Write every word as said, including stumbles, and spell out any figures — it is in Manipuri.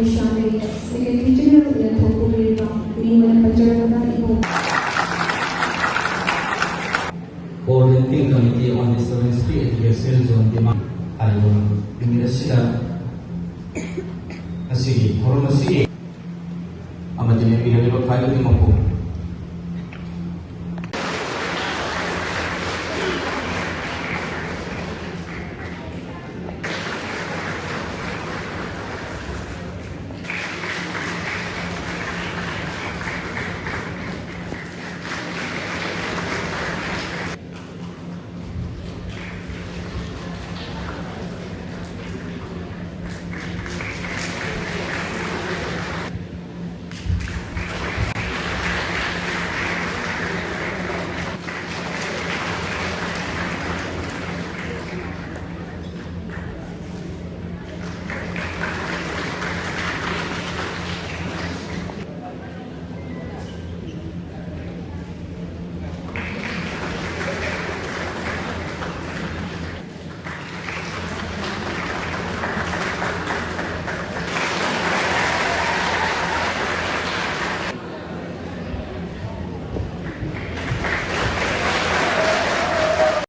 ꯏꯁꯥꯒꯤ Secretary General ꯑꯣꯏꯅ ꯊꯧ ꯄꯨꯔꯤꯕ ꯃꯤꯡ ꯑꯣꯏꯅ ꯄꯟꯖꯔꯕꯗ ꯏꯕꯨꯡ Coordinating Committee on Disturbance Free Agricultural Zone Demand ꯍꯥꯏꯔꯤꯕ ꯅꯨꯃꯤꯠ ꯑꯁꯤꯗ ꯉꯁꯤꯒꯤ ꯊꯧꯔꯝ ꯑꯁꯤꯒꯤ ꯑꯃꯗꯤ ꯂꯦꯡꯕꯤꯔꯛꯂꯤꯕ ꯈ꯭ꯋꯥꯏꯗꯒꯤ ꯃꯄꯨ